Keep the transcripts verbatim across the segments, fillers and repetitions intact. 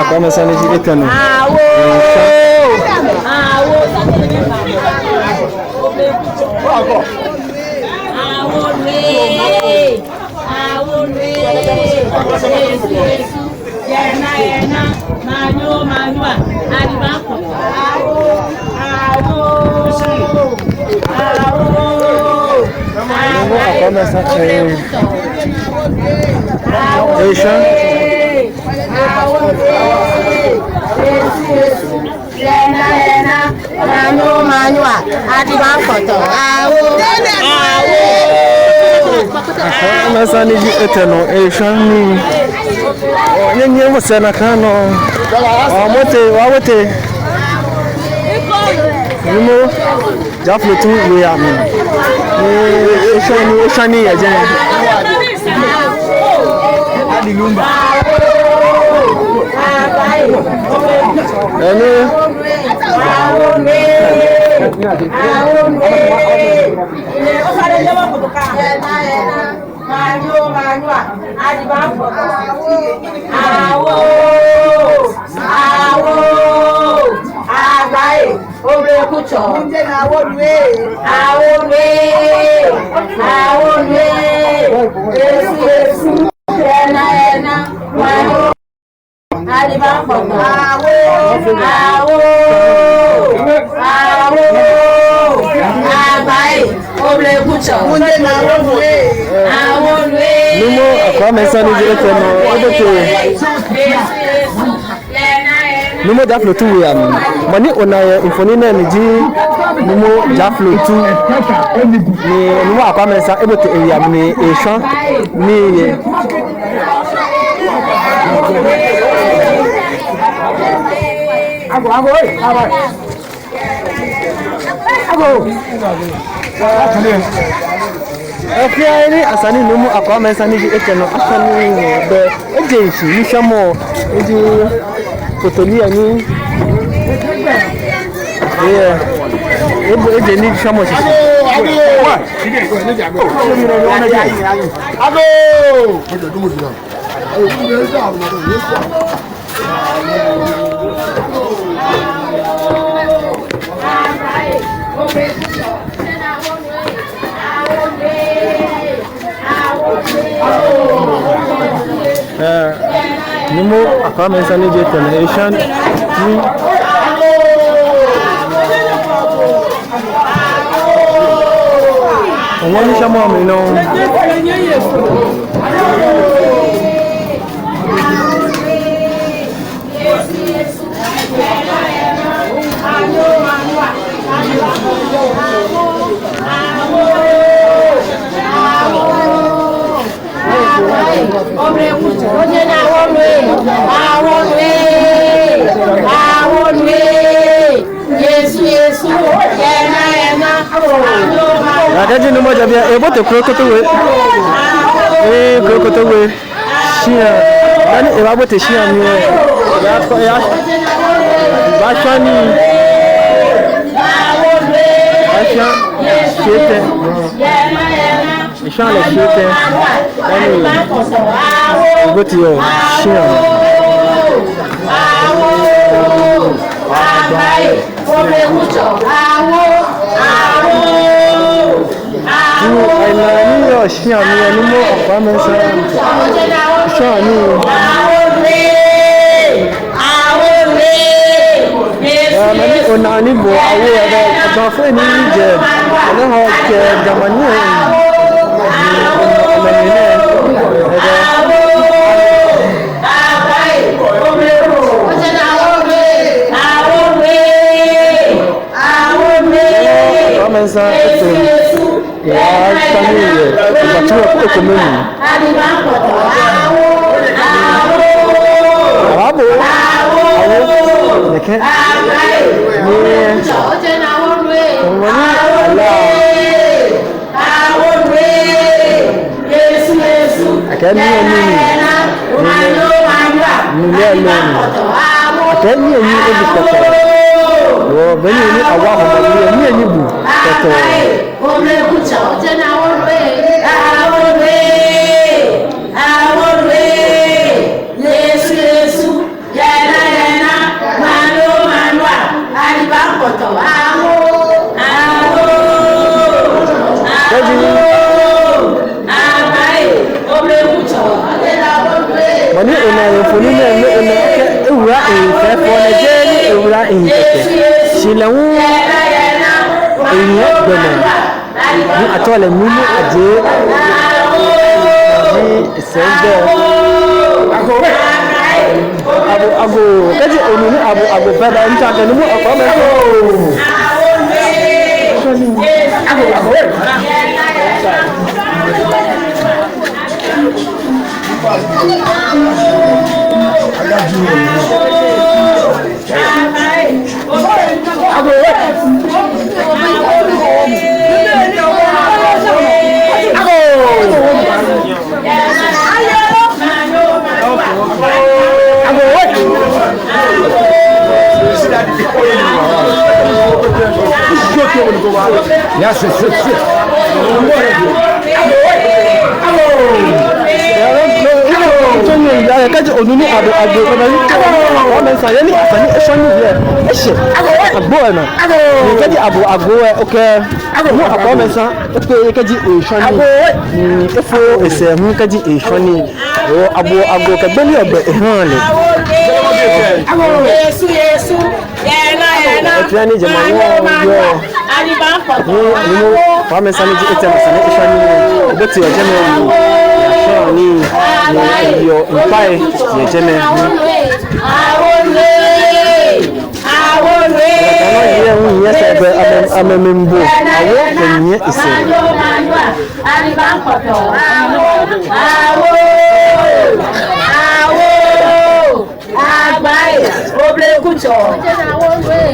Akwame Sani ji etɛ nɔ. Awo. Awo. Awo nue. Awo nue. Yesu, Yesu. Yɛ naa, yɛ naa. Maŋnyɔ, maŋnyɔ. Adibaŋkɔ. Awo. Awo. Awo. Akwame Sani. Awo. Esha. Awo, Yesu, Yesu. Yɛ naa, yɛ naa. Maŋnyɔ, maŋnyɔ. Adibaŋkɔ. Awo. Awo. Akwame Sani ji etɛ nɔ, esha ni. Nyɛnyɛ mɔ sɛɛ nakai nɔ. Wɔbote, wɔbote. Numo. Jaflotu We amli. Ni esha ni, esha ni yɛ jɛi. Ɛni. Awo, awo, agbaye, obleku tsɔ. Awo nue, awo nue, awo nue. Yesu, Yesu, yɛ naa, yɛ naa. Awo, awo, awo, agbaye, obleku tsɔ. Awo nue. Numo Akwame Sani ji etɛ nɔ, ebote. Numo Jaflotu We amli. Mɔ ni ona yɛ mfoniri nɛɛ mli ji Numo Jaflotu. Ni Numo Akwame Sani ebote ewe amli, esha ni yɛ. Ago, ago, oi, ago. Ago. Efee ni esa ni Nuumo Akwaa Mensah ni ji etɛ nɔ ashwa nii, bɛ eje shishi ni shwamɔ, eji kotoli ni. Eya. Ebo eje ni shwamɔ shishi. Ago. Ɛɛ, Nuumo Akwaa Mensah ni ji etɛ nɔ, eshwa nii. Ŋwɛi ni shwamɔ mli nɔ. Yesu, Yesu, yɛ naa, yɛ naa. Kɛji Nuumo jɛ biɛ, ebote krokoto we. Ee, krokoto we. Shia. Dani ebaabote shia mli lɛ, eya, eya, ebaashwa nii. Ebaashwa. Shi etɛ. Eshwa lɛ shi etɛ. Dani ebote yɛ shia mli. Awo, awo. Ni ena ni yɔɔ shia mli lɛ, Nuumo Akwaa Mensah shwa nii. Ɛɛ, mɛni ona ni bo awo, ɛɛ, Agbafoi ni jɛ, ɛɛ, nɔ hewɔ kɛ Gamani, ɛɛ, mɛni nɛ, ɛɛ, Akwaa Mensah etɛ. Eya shwa nii yɛ, ebatsɔ ko ekome mli. Awo, awo, nɛkɛ. Ni, ŋwɛi ni ala. Akɛ nii, nii, nii, nii lɛ lɛ. Akɛ nii, nii, ebi kɔtɔ. Wɔ, beni ni awa hɔmɔ, nii, nii bu kɔtɔ. Yesu, Yesu. Yɛ naa, yɛ naa, maŋ loo maŋ wa, ani ba kɔtɔ, awo, awo, awo, abaye, oble kutsɔ, ɔtɛ naa, oble. Mɔ ni ona yɛ mfoniri nɛɛ, ni ona akɛ ewula ehiɛ fɛfɛo nɛɛ, jeee ni ewula ehiɛ kɛkɛ. Shi lɛ hu, ehiɛ gbɛnaa. Ni atsɛɔ lɛ Nuumo Adjei. Ni esɛɛ gbɛ. Ago, ago. Kɛji onu ni ago, ago fɛɛ ba, ntsɛ akɛ Nuumo Akwaa Mensah. Ago, ago. Kɛji onu ni ago, ago, kɛji onu ni ago, esa ni eshwa nii yɛ, eshɛ agbo lɛ nɔ. Kɛji ago, ago, okɛ, Nuumo Akwaa Mensah, ekpe, kɛji eshwa nii, efo esɛɛ hu kɛji eshwa nii. Awo, ago, ago, kɛ gbele ogbɛ eha lɛ. Yesu, Yesu. Yɛ naa, yɛ naa. Efee ni jɛmɛ wɔ yɔɔ. Ni, ni Nuumo Akwaa Mensah ni ji etɛ nɔ esa ni eshwa nii. Ebote yɛ jɛmɛ. Eshwa nii. Ni eyɔɔ mpae yɛ jɛmɛ. Awo, awo, awo. Amɛ, amɛ mimbo. Awo, kɛ nyiɛ esɛɛ. Awo, awo, awo. Awo nu ee,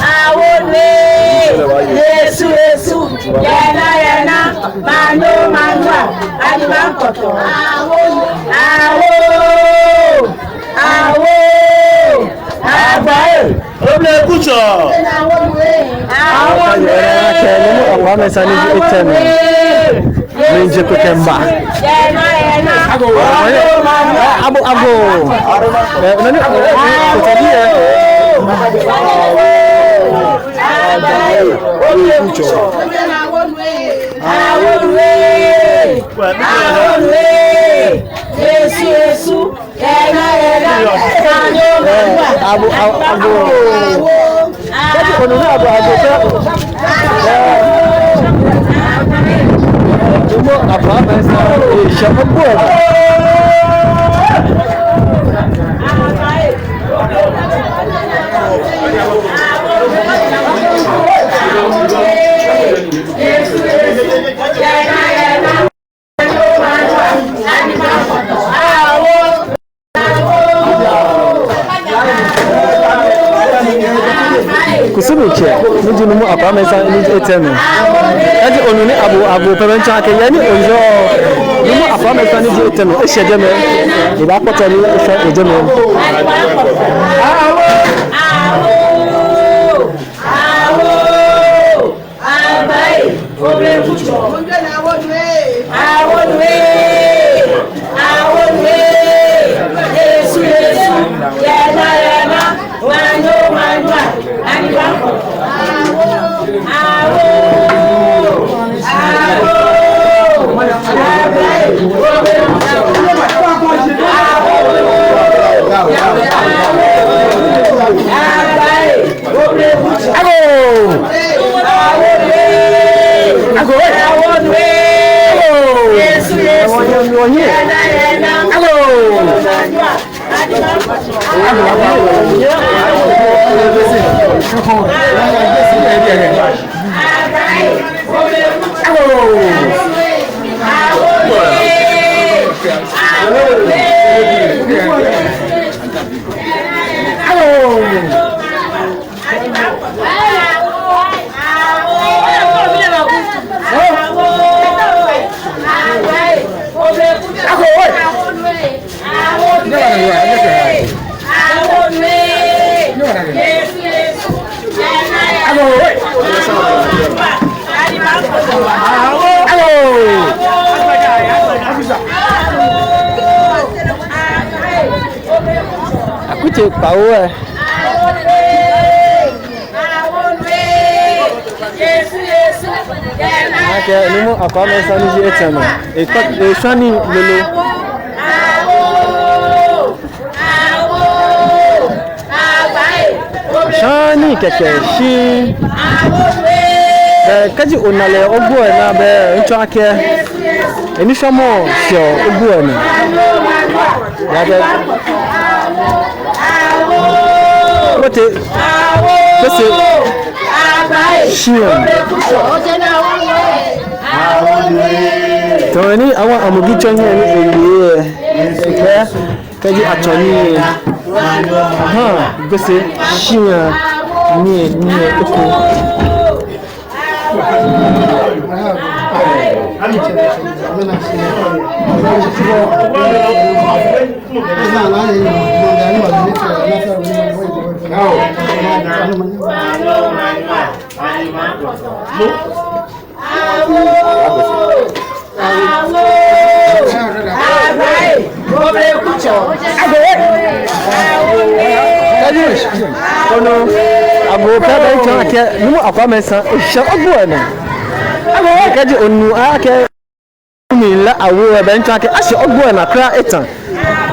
awo nu ee, Yesu, Yesu, yɛ naa, yɛ naa, maŋ nɔ, maŋ nɔ, ani maŋ kɔtɔ. Awo, awo, Agba ee, Oblekutsɔ. Awo nu ee. Akɛ Nuumo Akwaa Mensah ni ji etɛ nɔ. Miije kpo kɛmiiba. Ago, ago. Ɛɛ, nani, ɛɛ, kotali yɛ. Awo nu ee. Awo nu ee. Yesu, Yesu. Ago, ago, ago. Kɛji onu ni ago, ago fɛɛ. Nuumo Akwaa Mensah, eshɛ ogbo. Kusumitsɛ ni ji Nuumo Akwaa Mensah ni ji etɛ nɔ. Kɛji onu ni ago, ago pɛ, bɛ miitsɔɔ akɛ yɛ ni oyɔɔ, Nuumo Akwaa Mensah ni ji etɛ nɔ eshɛ jɛmɛ. Ebaakpɔtɔ ni eshɛ jɛmɛ. Awo! Awo! Agba ee, Oblekutsɔ. Awo nu ee. Awo nu ee. Awo nu ee. Yesu, Yesu. Yɛ naa, yɛ naa. Maŋ nɔ, maŋ nɔ. Ani maŋ kɔtɔ. Awo. Awo. Agba ee, Oblekutsɔ. Awo. Agba ee. Ago! Ago! Ago! Ago! Akutsei kpawo ɛ. Akɛ Nuumo Akwaa Mensah ni ji etɛ nɔ. Ekpɛ, eshwɛ nii lolo. Eshwɛ nii kɛkɛ shi. Ɛɛ, kɛji ona lɛ yɛ ogbo lɛ naa, bɛ miitsɔɔ akɛ enishwamɔ shɛɔ ogbo lɛ naa. Yabɛ. Kpɔtɛ. Kpɔtɛ. Shiɔ. Tamɔ ni awa amugitsɔ nyɛ ni ewie. Ekɛ. Kɛji atsɔ nii. Ahaa, Gbese, shia, nii, nii, eko. Awo! Awo! Awo! Agoo! Kɛji, koni, agoo pɛ bɛ miitsɔɔ akɛ, Nuumo Akwaa Mensah, eshɛ ogbo lɛ naa. Agoo! Kɛji onu akɛ, mile awo lɛ bɛ miitsɔɔ akɛ, ashɛ ogbo lɛ naa kwraa eta.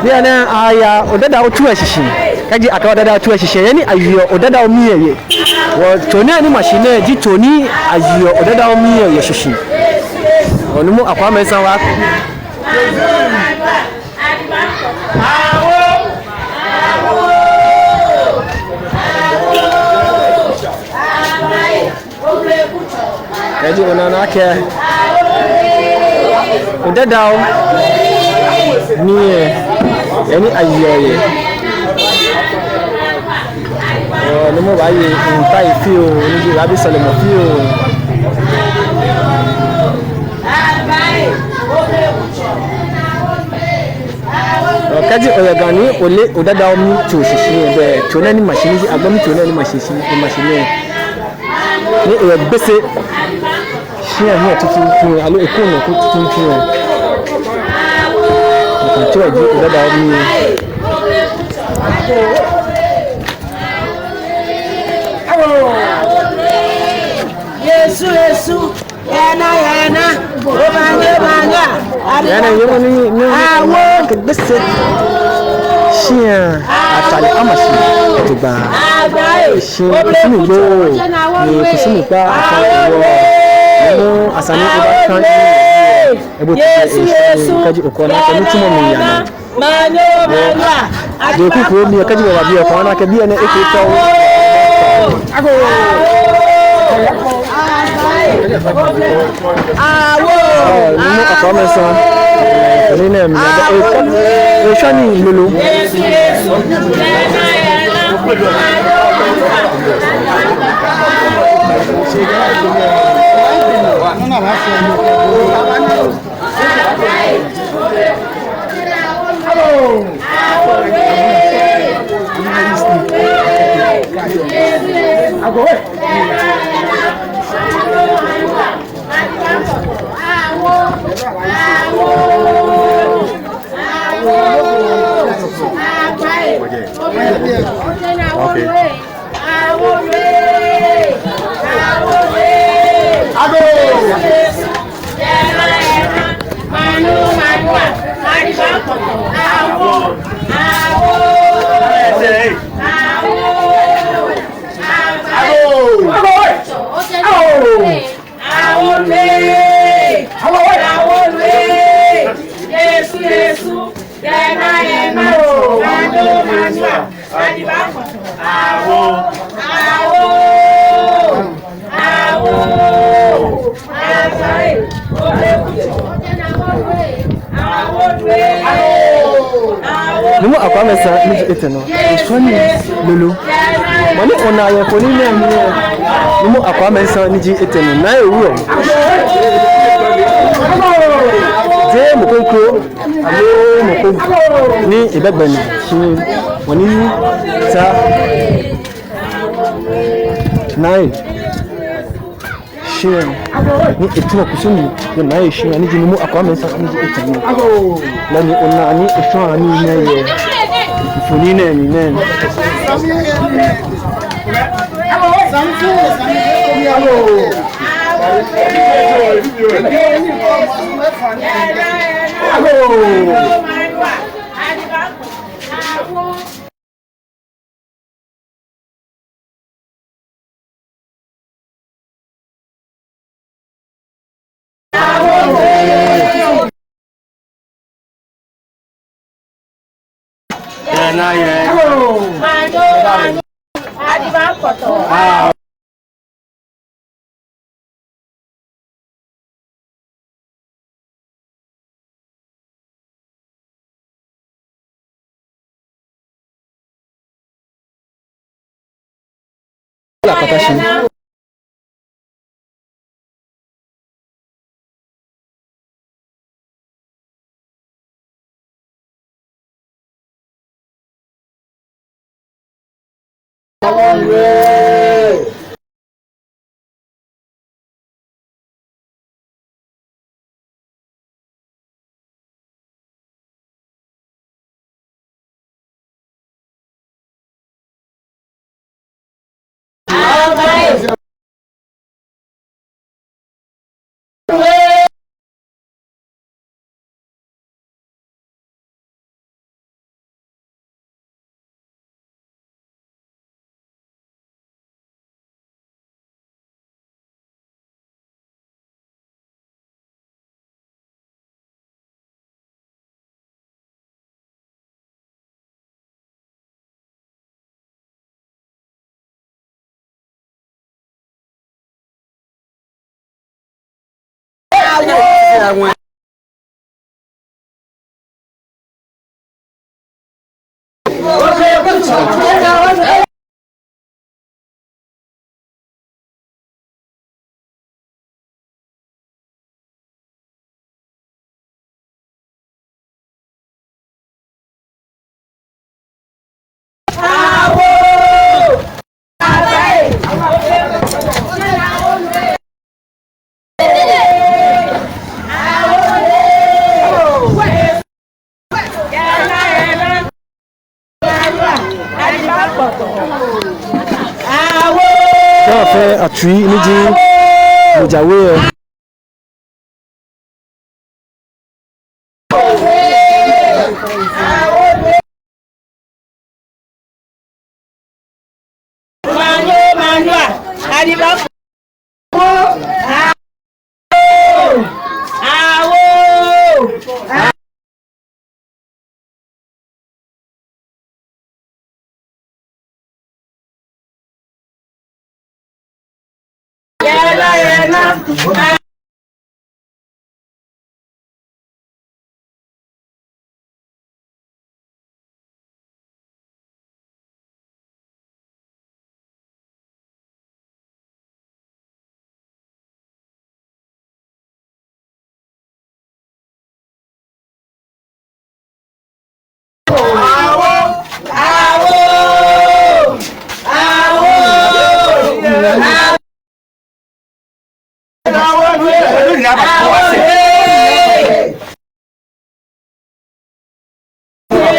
Bianɛ aya Odadao tu lɛ shishi. Kɛji aka Odadao tu lɛ shishi, he ni ayeɔ Odadao mli lɛ yɛ. Wɔtsɔɔ nɛɛ ni mashi nɛɛ ji tsɔɔ ni ayeɔ Odadao mli lɛ yɛ shishi. Nuumo Akwaa Mensah wa. Kɛji ona akɛ Odadao mli lɛ, he ni ayeɔ yɛ. Ɔɔ, ni mɔ baaye nta yi fioo, ni ji baabi sɔlemɔ fioo. Ɔɔ, kɛji oyɛ Ga ni ole Odadao mli tso shishi, be tso nɛɛ ni ma shi ni ji, agbɛnɛ tso nɛɛ ni ma shi shi, ma shi nɛɛ. Ni eyɛ Gbese. Shia hiɛ tuuntu, aloo ekoŋŋ nɔ ko tuuntu. Nakai tso ji Odadao mli. Yesu, Yesu, yana, yana, omanye, manya, yana, yemɔ ni, ni, awo, kɛ Gbese. Shia, atswa lɛ ama shi, ete gba. Shi, kusum gbo, ni kusum kpa, atswa lɛ wɔ. Nɔ, esa ni eba kan, ebo te, Yesu, Yesu, kɛji okɔ naa, kɛ nitsumɔ mli ya nɔ. Manyo, manyo. Deku ko mi kɛji bɔ baabi okɔ naa kɛ biɛ nɛɛ eke tɔ. Ago. Awo. Ɔɔ, ni mɔ akɔ amɛ sane. Ni nɛɛ mi. Eshɔ ni lolo. Okay. Awo lɛ! Awo lɛ! Ago! Awo! Awo! Awo! Awo! Awo lɛ! Awo lɛ! Yesu, Yesu! Yɛna, yɛna o, manyo, manyo. Awo, awo, awo, awo. Nuumo Akwaa Mensah ni ji etɛ nɔ. Eshɔ ni lolo. Mɔ ni ona yɛ mfoniri nɛɛ mli. Nuumo Akwaa Mensah ni ji etɛ nɔ. Naa ewuɔ. Jeee mɔ kroko. Aloo mɔ ko ni ebɛ gbɛ ni shi wɔ ni ta nai shi ni etu kusum ni nai shi ni ji Nuumo Akwaa Mensah ni ji etɛ nɔ. Lɛ ni ona ni eshɔ ni nɛɛ yɛ mfoniri nɛɛ mli nɛɛ. Atsui ni ji Mojawe lɛ.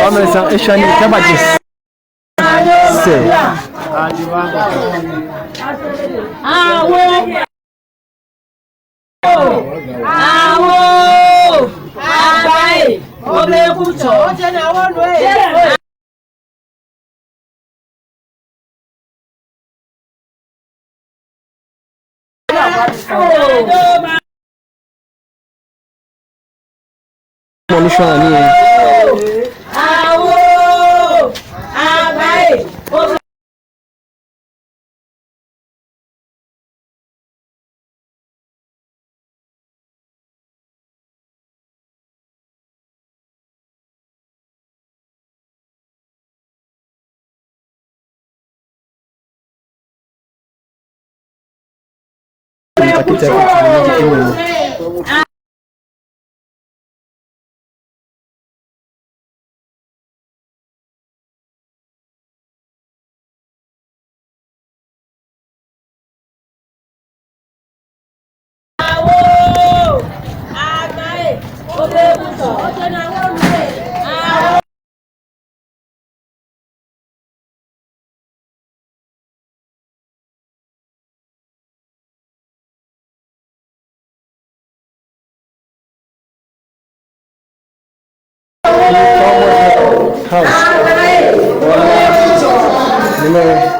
Ɔmɛ sa eshwɛ ni kaba jis. Se. Awo. Agbae. Obekutɔ. Mɔ ni shwɛ ni. Awo, agbae. House. Amen.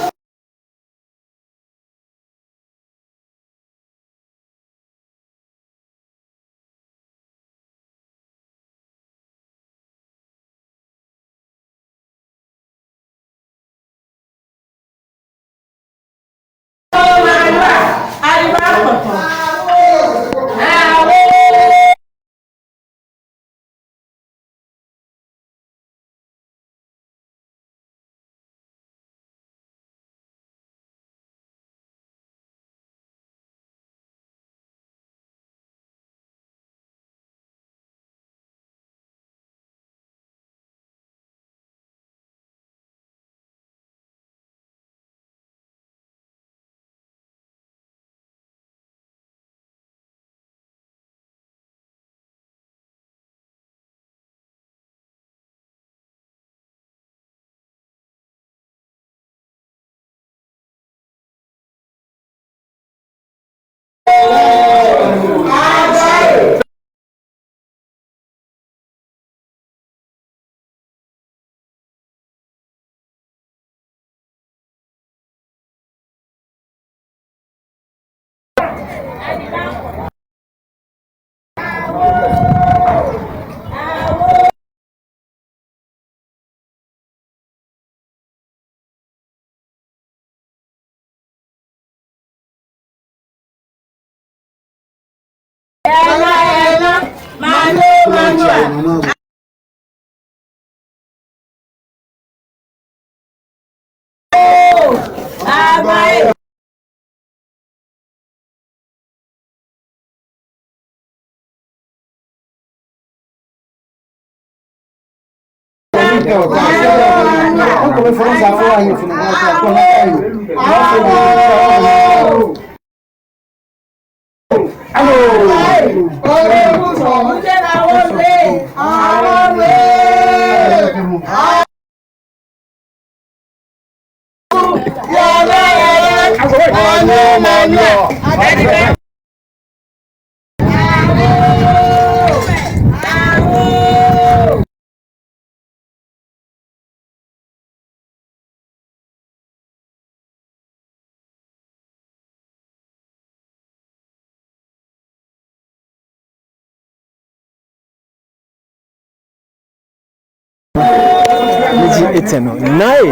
Ni ji etɛ nɔ. Nai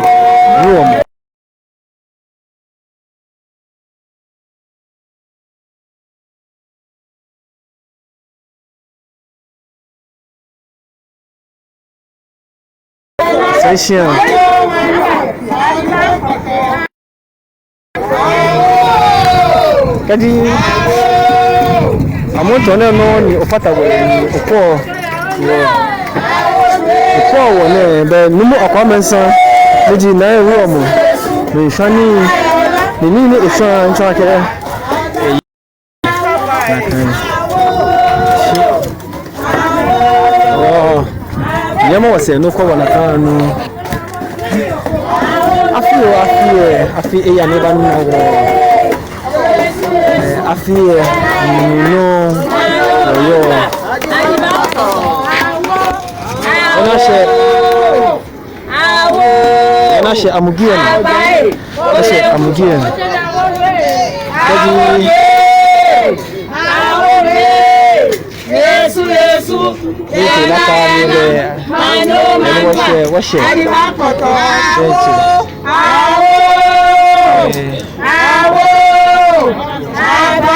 Wulɔmɔ. Sɛɛ shia. Kɛji amrɔ nɛɛ nɔ ni ofata wɔ ni okwɛ, okwɛ wɔ nɛɛ, bɛ Nuumo Akwaa Mensah, ni ji Nai Wulɔmɔ, ni eshwa nii, ni nii ni eshwa, eshwa kɛ. Nakai. Wɔnyɛmimɛi wɔsɛɛ nɔ ko wɔna kaa nɔ. Afi oo, afi ɛ, afi eya ni eba nina wɔ. Ɛ, afi ɛ, nɔ, wɔyɔɔ. Wɔna shɛ. Wɔna shɛ amugi ɛ nɔ. Wɔshɛ amugi ɛ nɔ. Kɛji. Yesu, Yesu. Ete nakai ni bɛ. Ni wɔshɛ, wɔshɛ. Ete. Awo. Awo. Awo.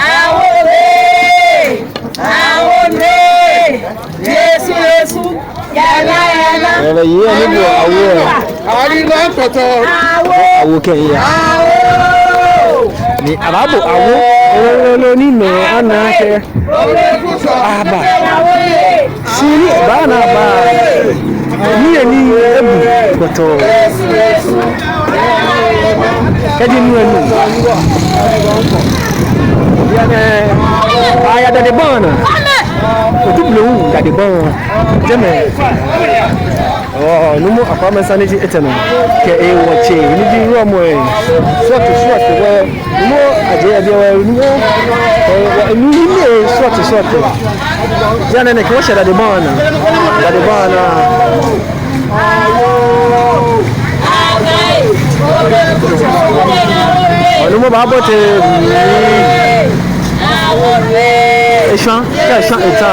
Awo. Awo. Yesu, Yesu. Yala, yala. Yala, yɛ ni bo awo. Awo ni na kɔtɔ. Awo. Awo kɛ ya. Awo. Ni abaabo awo. Olo ni mɛ ana kɛ. Aba. Shi ni baana ba. Ni yɛ ni ebu kɔtɔ. Kɛji nu ɛ nu. Yɛ nɛ, aya dade baana. Otu blɛ hu dade baana. Jɛmɛ. Ɔɔ, Nuumo Akwaa Mensah ni ji etɛ nɔ. Kɛ ewɔtsɛ, ni ji Wulɔmɔ ɛ. Srɔto, srɔto wɛ. Nuumo Adjei yɛ biɛ wɛ, Nuumo. Ɛ, wɔ, ni, ni, ni, srɔto, srɔto. Jɛmɛ nɛ kɛ wɔshɛ dade baana. Dade baana. Ɔ, Nuumo baabote. Eshwa, kɛ eshwa eta.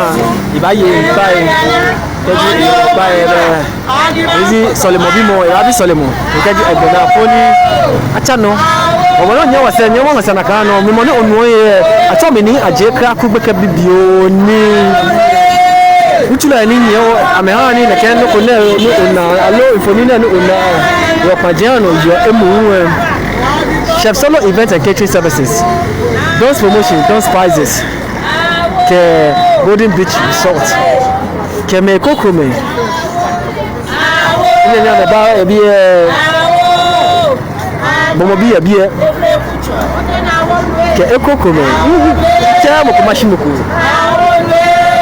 Ebaaye, ebaaye. Kɛji ebaaye lɛ. Eji sɔlemɔ bimɔ, ebaabi sɔlemɔ. Kɛji egbɛnaa fo ni atsa nɔ. Ɔmɔ nɔ nyɛ wɔsɛɛ, nyɛ wɔsɛɛ nakai nɔ. Mi mɔ ni onu yɛ. Atsɛɔ mi Nii Adjei Kraku gbekɛ bibioo ni. Nitsulɔi ni nyɛ wɔ, amɛha ni nɛkɛ nɔ ko nɛɛ ni ona, aloo mfoniri nɛɛ ni ona. Yɔɔ kpaŋjɛ nɔ, yɔɔ emu hu ɛ. Chef Solo Event and Catering Services. Don's Promotion, Don's Spices. Kɛ Golden Beach Resort. Kɛ mɛi krokomɛi. Nyɛ nyɛ ba ebi ɛ. Bɔmɔ bi yɛ biɛ. Kɛ ekrokomɛi. Tsɛ mɔ ko mashi mɔ ko.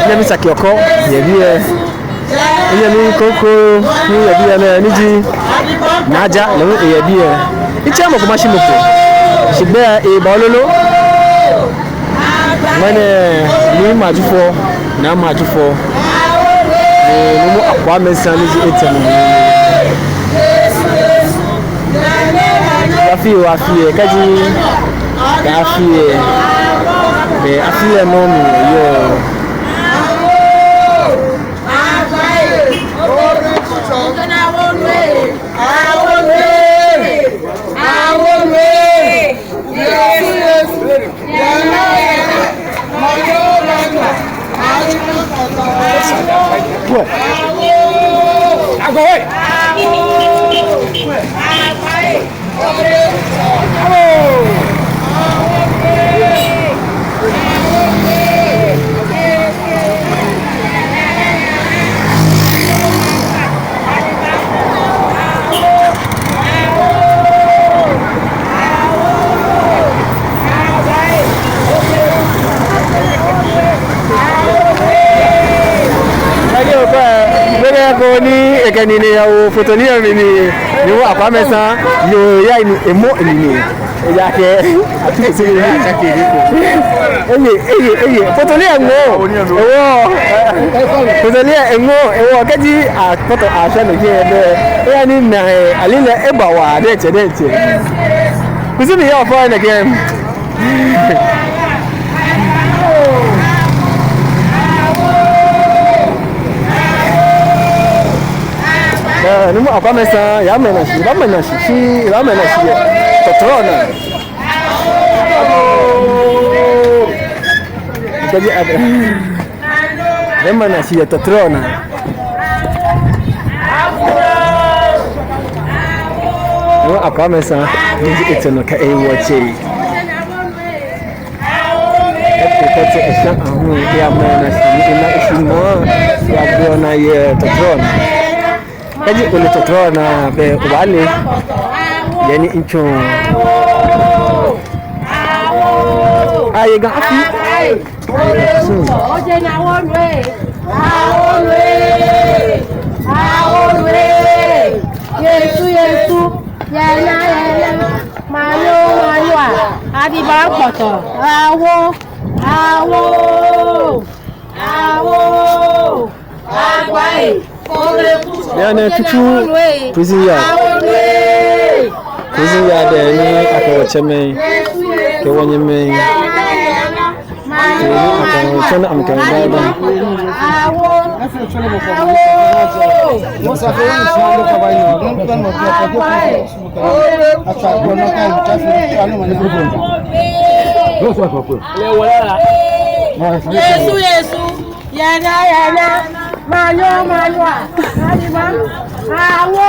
Nyɛmi Saki Oko yɛ biɛ. Nyɛmi Koko ni yɛ biɛ nɛ ni ji. Naa Ja lɛ hu eyɛ biɛ. Mitsɛ mɔ ko mashi mɔ ko. Shi gbɛ eba lolo. Mɛnɛ, Nii Maajufo, Naa Maajufo. Ni Nuumo Akwaa Mensah ni ji etɛ nɔ. Afi oo, afi ɛ, kɛji, afi ɛ. Bɛ afi ɛ nɔ mli yɔɔ. Kɛji okɔ, bɛ ko ni ekɛ nii ni yawo foto ni yɔɔ mli ni. Yoo, Akwamɛsa, yoo, ya ni emɔ enine. Ejaakɛ, atu sɛ. Eye, eye, eye. Kotoloi eŋɔɔ. Ewɔ. Kotoloi eŋɔɔ. Ewɔ. Kɛji akpɔtɔ ashɛ nɛkɛ lɛ, eya ni na, eh, alilɛ eba waa. Diɛŋtsɛ, diɛŋtsɛ. Kusumi yɛ fɛo nɛkɛ. Eh, Nuumo Akwamɛsa, ya mɛ na shi, ba mɛ na shi, shi, ba mɛ na shi yɛ tɔtrɔ naa. Kɛji ad-, ya mɛ na shi yɛ tɔtrɔ naa. Nuumo Akwamɛsa, ni ji etɛ nɔ kɛ ewɔ tsɛ. Kɛtee, kɛtee, esha ahu, ya mɛ na shi, ni ena eshi mɔ, ya biɔ naa yɛ tɔtrɔ naa. Kɛji ole tɔtrɔ naa bɛ obaale. Yɛ ni ntsu. Aye Ga afi. Hmm. Yesu, Yesu. Yɛ naa, yɛ naa. Maŋnyɔ, maŋnyɔ a. Adi ba kpɔtɔ. Awo. Awo. Awo. Agbae. Bianɛ tutu prison yard. Prison yard lɛ ni akɛ wɔtsɛmɛi kɛ wɔnyɛmɛi. Ni akɛ wɔtsɛmɛi amɛkɛ wɔ daa daa. Yesu, Yesu. Yɛ naa, yɛ naa. Maŋnyɔ, maŋnyɔ a. Ayi ma. Awo.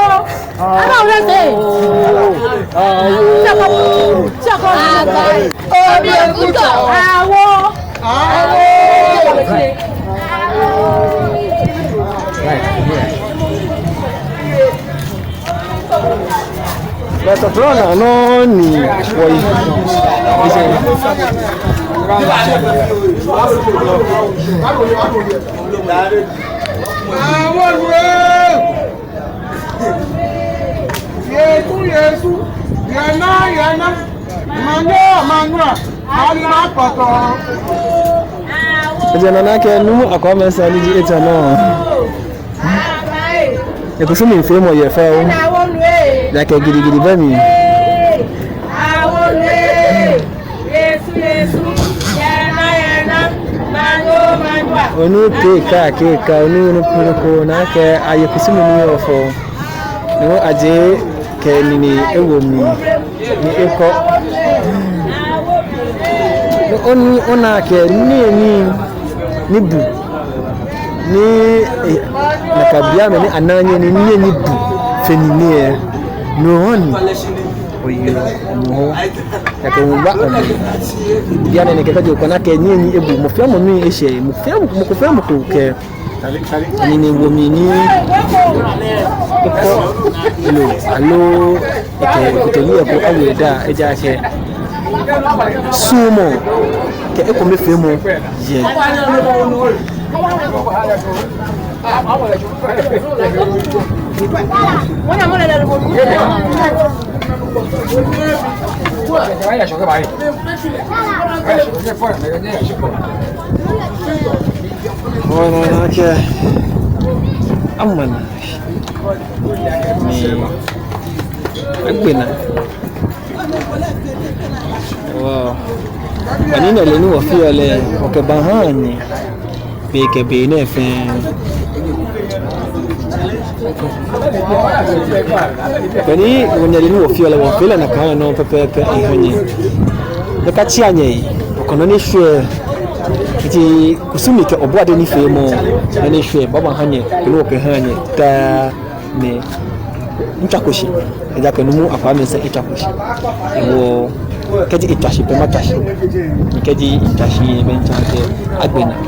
Awo lɛ te. Awo. Tsɔkɔ. Tsɔkɔ. Obi ekutɔ. Awo. Awo. Bɛ tɔtrɔ naa nɔ ni wɔyi. Yesu, Yesu, yɛ naa, yɛ naa. Maŋnyɔ, maŋnyɔ a. Ayi ma kpɔtɔ. Ejɛ nana akɛ Nuumo Akwamɛsa ni ji etɛ nɔ. Ekusumii feemɔ yɛ fɛo. Ejaakɛ gidigidi bɛ mli. Onu kɛka, kɛka, onu, onu, onu ko, nakai aye kusumii ni yɔɔ fɛo. Ni aje kɛ nine ewo mli. Ni ekɔ. Ni onu, ona akɛ nii, nii, nii bu. Ni, eh, nakai beiaŋ ni ana nyɛ ni nii, nii bu fe nine lɛ. No hewɔ ni. Oyi, no hewɔ. Ejaakɛ mɔ ba ona. Bianɛ ni kɛkɛ jɔ kɔ nakai nii, nii ebu. Mɔ fɛɛ mɔ mli eshɛ. Mɔ fɛɛ mɔ, mɔ ko fɛɛ mɔ ko kɛ nine ni ewo mli ni ekɔ lo, aloo ekɛ kotoloi ko awo edaaŋ, ejaakɛ suɔmɔ kɛ ekomefeemɔ yɛ. Wɔna akɛ amɛna ni egbe naa. Wɔ, ani nɛɛ lɛ ni wɔfeɔ lɛ, wɔkɛbaha nyɛ. Be kɛ be nɛɛ fɛɛ. Beni wɔnyɛ lɛ ni wɔfeɔ lɛ, wɔfee lɛ nakai nɔŋŋ pɛpɛɛpɛ eha nyɛ. Nyɛkatsia nyɛyi, wɔkɛ nɔ ni eshwɛ. Eti kusumii kɛ obɔade nifeemɔ, nɔ ni eshwɛ, baabaha nyɛ, koni wɔkɛha nyɛ daa. Ni mitswako shi. Ejaakɛ Nuumo Akwamɛsa etswako shi. Hewɔ kɛji etswa shi pɛ, matswa shi. Ni kɛji mitswa shi pɛ, mitswa akɛ agbe naa.